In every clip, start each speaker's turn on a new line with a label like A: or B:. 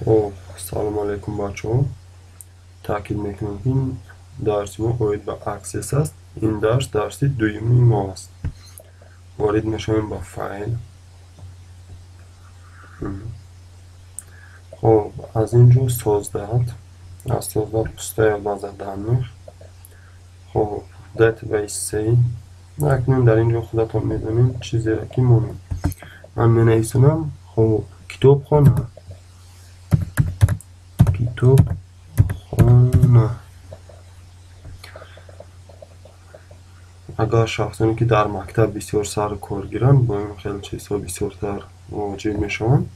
A: Хоб, салом алейкум, бачаҳо. Таъкид мекунам, ки дарси мо оид ба Access аст. Ин дарс дарси дуюми мо аст. Ворид мешавем ба файл. Хоб, аз ин ҷо создать, аз создать пустая база данных. Хоб, database 3. Акнун дар ин ҷо худатон медонед чизеро ки монем. Ман менависонам, хоб, китобхона. Китобхона. Агар шахсоне ки дар мактаб бисёр сару кор гиранд, бо ин хел чизҳо бисёртар мувоҷиб мешаванд.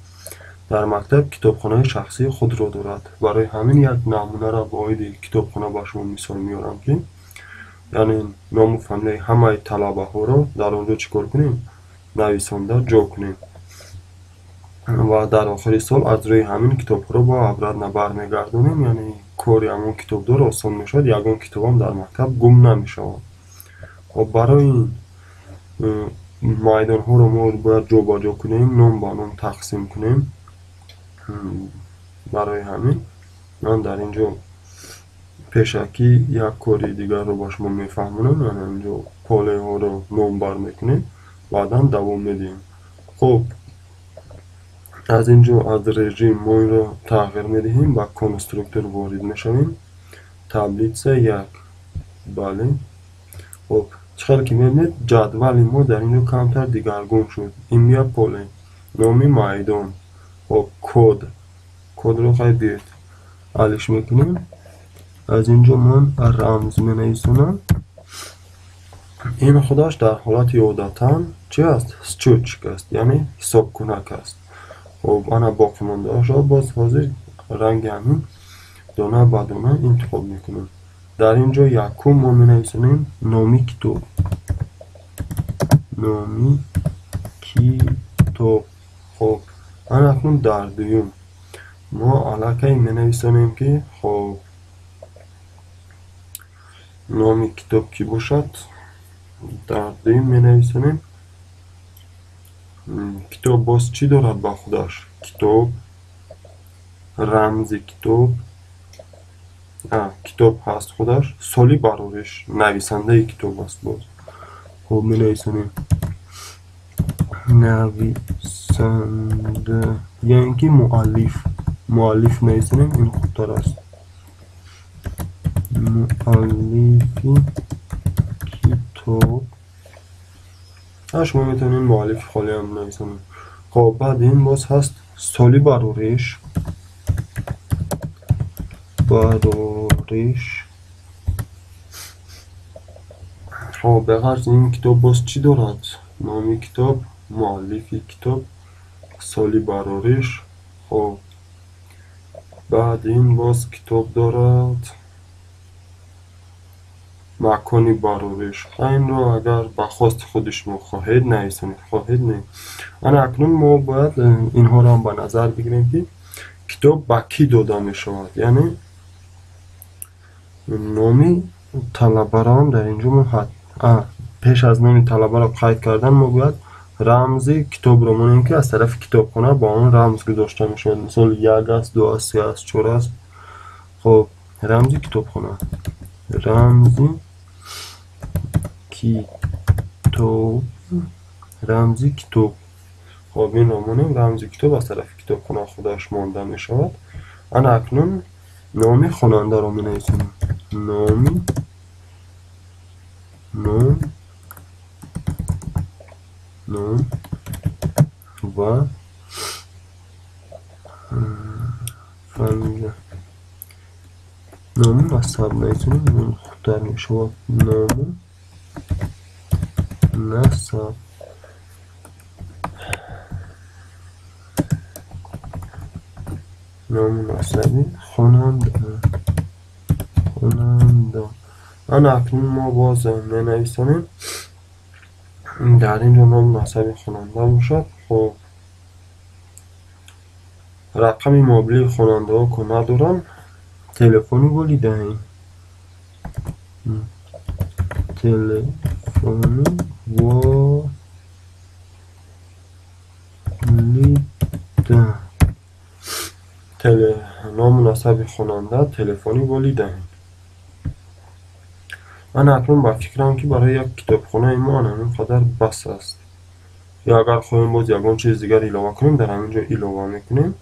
A: Дар мактаб китобхонаи шахсии худро дорад. Барои ҳамин як намунаро бо оиди китобхона ба шумо мисол меорам, ки яъне ному фамилияи ҳамаи талабаҳоро дар он ҷо чӣ кор кунем? Нависонда ҷо кунем. Ва дар охири сол аз рӯи ҳамин китобҳоро бо обратно бармегардонем, яъне кори ҳамон китобдор осон мешавад, ягон китобам дар мактаб гум намешавад. Хоб, барои ин майдонҳоро мо бояд ҷобаҷо кунем, ном ба ном тақсим кунем. Барои ҳамин ман дар ин ҷо пешакӣ як кори дигарро ба шумо мефаҳмонам, яъне ин ҷо полеҳоро номбар мекунем, баъдан давом медиҳем. Хоб, аз ин ҷо аз режим мо инро тағйир медиҳем, ба конструктор ворид мешавем. Таблица 1. Бале. Хоб, чӣ хел ки мебинед, ҷадвали мо дар ин ҷо камтар дигаргун шуд. Имя поле, номи майдон. Хоб, код. Кодро хай биёед алиш мекунем. Аз ин ҷо ман рамз менависонам. Ин худаш дар ҳолати одатан чи аст? Счётчик аст, яъне ҳисобкунак аст. Хоб, ана боқимондаашро боз ҳозир ранги ҳамин дона ба дона интихоб мекунем. Дар ин ҷо якум мо менависонем номи китоб. Номи китоб. Хоб, ана акнун дар дуюм мо аллакай менависонем, ки хоб, номи китоб кӣ бошад. Дар дуюм менависонем китоб боз чӣ дорад ба худаш? Китоб, рамзи китоб, китоб ҳаст худаш, соли барориш, нависандаи китоб аст боз. Хоб, менависонем нависанда, яъне ки муаллиф. Муаллиф нависонем, ин хубтар аст. Муаллифи китоб. Шумо метавонед муаллифи холиам нависонед. Хоб, баъд ин боз ҳаст соли барориш. Барориш. Хоб, ба ғарз ин китоб боз чӣ дорад? Номи китоб, муаллифи китоб, соли барориш. Хоб, баъд ин боз китоб дорад макони барориш. Инро агар ба хости худи шумо хоҳед нависонед, хоҳед не. Ана акнун мо бояд инҳоро ҳам ба назар бигирем, ки китоб ба кӣ дода мешавад, яъне номи талабаро ҳам дар ин ҷо мо пеш аз номи талабаро қайд кардан мо бояд рамзи китобро монем, ки аз тарафи китобхона ба он рамз гузошта мешавад. Мисол 1 аст, 2 аст, 3 аст, 4 аст. Хоб, рамзи китобхона. Рамзи китоб, рамзи китоб. Хоб, инро монем, рамзи китоб аз тарафи китобхона худаш монда мешавад. Ана акнун номи хонандаро менависем. Номи, ном, ном ва фамилия. Ному насаб нависонем, ин хубтар мешавад. Ному насаб. Ному насаби хонанда. Хонанда. Ана акнун мо боз менависонем. Дар ин ҷо ному насаби хонанда бошад. Хоб, рақами мобилии хонандаҳо ку надорам. Телефони волидайн. Телефони волидайн. Ному насаби хонанда, телефони волидайн. Ана акнун ба фикрам, ки барои як китобхонаи мо ана ҳамин қадар бас аст. Ё агар хоҳем, боз ягон чиз дигар илова кунем, дар ҳамин ҷо илова мекунем.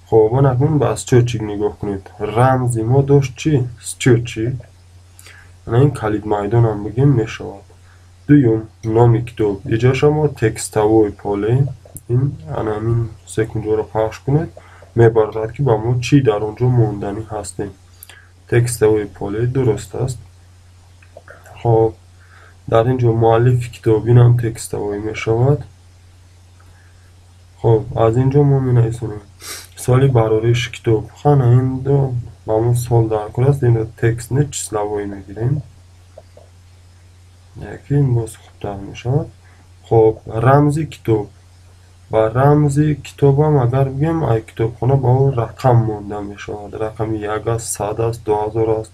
A: Хоб, ана акнун ба счётчик нигоҳ кунед. Рамзи мо дошт чӣ? Счётчик. Ана ин калид майдонам бигем, мешавад. Дуюм, номи китоб. Иҷоша мо текстовой поле. Ин ана ҳамин секунҷоро пахш кунед, мебарад, ки ба мо чӣ дар он ҷо монданӣ ҳастем. Текстовой поле дуруст аст. Хоб, дар ин ҷо муаллифи китоб, инам текстовой мешавад. Хоб, аз ин ҷо мо менависонем соли барориши китоб. Хана, инро ба мо сол даркор аст, инро текст не, числовой мегирем, яки ин боз хубтар мешавад. Хоб, рамзи китоб. Ба рамзи китобам агар бигем, ай китобхона ба он рақам монда мешавад. Рақами 1 аст, 100 аст, 2000 аст,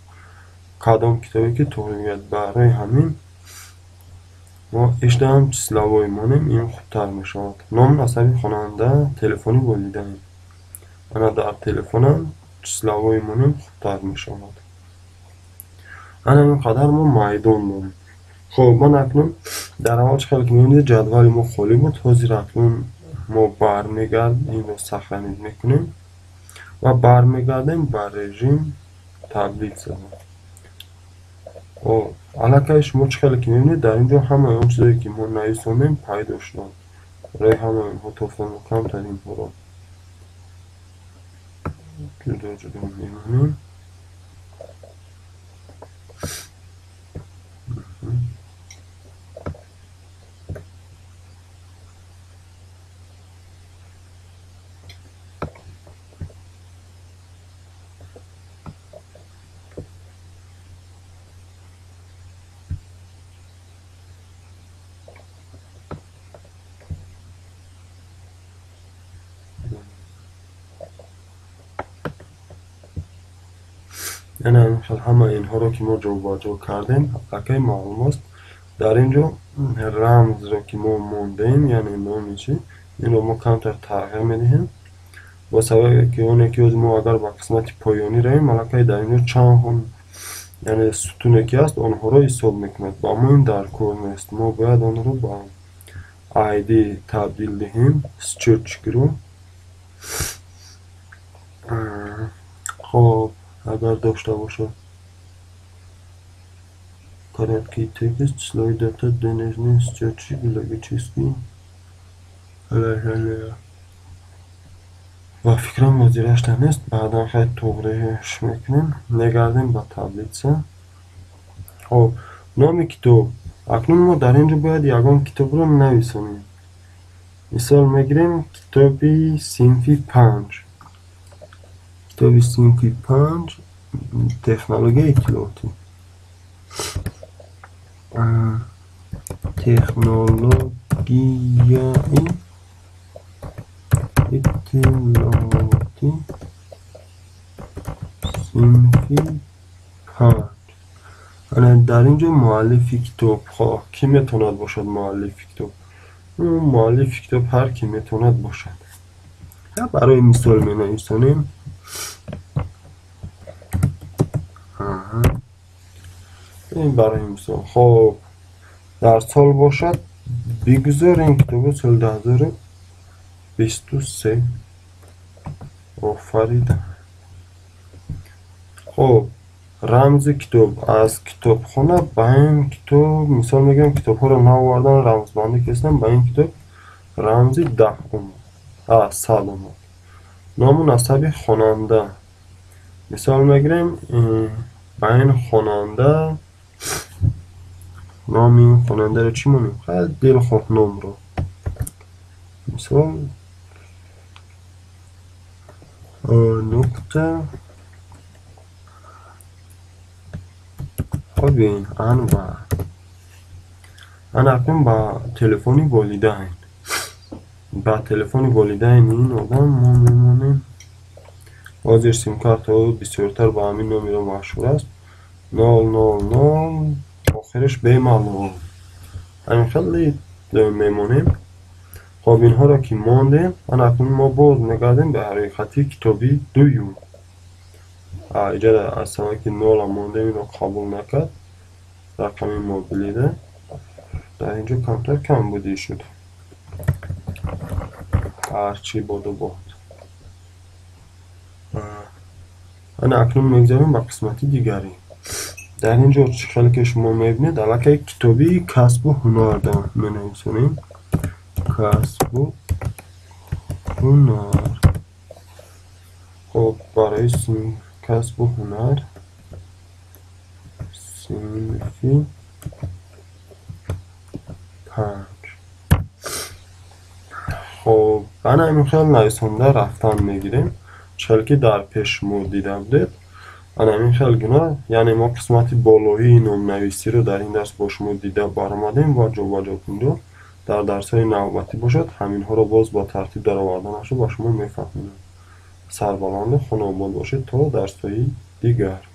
A: кадом китобе ки тоғри мегӯяд. Барои ҳамин мо ишдаам числовой монем, ин хубтар мешавад. Ному насаби хонанда, телефони волидайн. Ана дар телефонам числовой монем, хубтар мешавад. Ана ин қадар мо майдон дорем. Хоб, ман акнун дар аввал, чӣ хеле ки мебинед, ҷадвали мо холӣ буд. Ҳозир акнун мо бармегардем, инро сохранить мекунем ва бармегардем ба режим таблица. Аллакай шумо чӣ хеле ки мебинед, дар ин ҷо ҳамаи он чизое, ки мо нависондем, пайдо шуданд. Барои ҳамаи онҳо тофтан мо камтар инҳоро ҷудо ҷудо мемонем. Яъне ҳамин хел ҳамаи инҳоро, ки мо ҷобаҷо кардем, аллакай маълум аст. Дар ин ҷо рамзро, ки мо мондаем, яъне номи чӣ, инро мо камтар тағйир медиҳем, бо сабабе ки оне ки ҳозир мо агар ба қисмати поёнӣ равем, аллакай дар ин ҷо чанд, яъне сутуне ки аст, онҳоро ҳисоб мекунад. Ба мо ин дар кор нест. Мо бояд онро ба ID табдил диҳем, счётчикро. Хоб, агар дошта бошад, короткий текст, числовой, дата, денежный счетчик, логический. Ва фикрам, ҳозирашта нест, баъдан хай туғриш мекунем. Мегардем ба таблица. Хоб, номи китоб. Акнун мо дар ин ҷо бояд ягон китобро нависонем. Мисол мегирем китоби синфи 5. Китоби синфи 5, технологияи иттилоотӣ. Технологияи иттилоотӣ, синфи 5. Ана дар ин ҷо муаллифи китоб кӣ метавонад бошад? Муаллифи китоб, муаллифи китоб ҳар кӣ метавонад бошад. Барои мисол менависонем. Барои мисол, хоб, дар сол бошад, бигузор ин китобро соли 2023 офарида. Хоб, рамзи китоб. Аз китобхона ба ин китоб, мисол мегӯям, китобҳоро наовардан, рамзбандӣ кардам, ба ин китоб рамзи 10 омад, 100 омад. Ному насаби хонанда. Мисол мегирем, ба ин хонанда, номи ин хонандаро чӣ монем? Хай, дилхоҳ номро, мисол, нуқта. Хоб, Анвар. Ана акнун ба телефони волидайн, ба телефони волидайни ин одам мо мемонем. Ҳозир симкартаҳо бисёртар ба ҳамин номеро машҳур аст: 000, охираш бемаълум. Ҳамин хеле мемонем. Хоб, инҳоро ки мондем, ана акнун мо боз мегардем ба рӯйхати китоби дуюм. Иҷа аз сабаби ки нола мондем, инро қабул накард рақами мобилида. Дар инҷо камтар камбудӣ шуд. Ҳарчи боду бод. Ана акнун мегзарем ба қисмати дигарӣ. Дар ин ҷо чӣ хеле ки шумо мебинед, аллакай китоби касбу ҳунарда менависонем. Касбу ҳунар. Хоб, барои касбу ҳунар синфи 5. Хоб, ана ҳамин хел нависонда рафтан мегирем. Чӣ хеле ки дар пеш шумо дида будед, ана ҳамин хел гуна, яъне мо қисмати болоии номнависиро дар ин дарс бо шумо дида баромадем ва ҷобаҷокуниро дар дарсҳои навбатӣ бошад, ҳаминҳоро боз ба тартиб дароварданашро ба шумо мефаҳмонам. Сарбаланду хонобод бошед то дарсҳои дигар.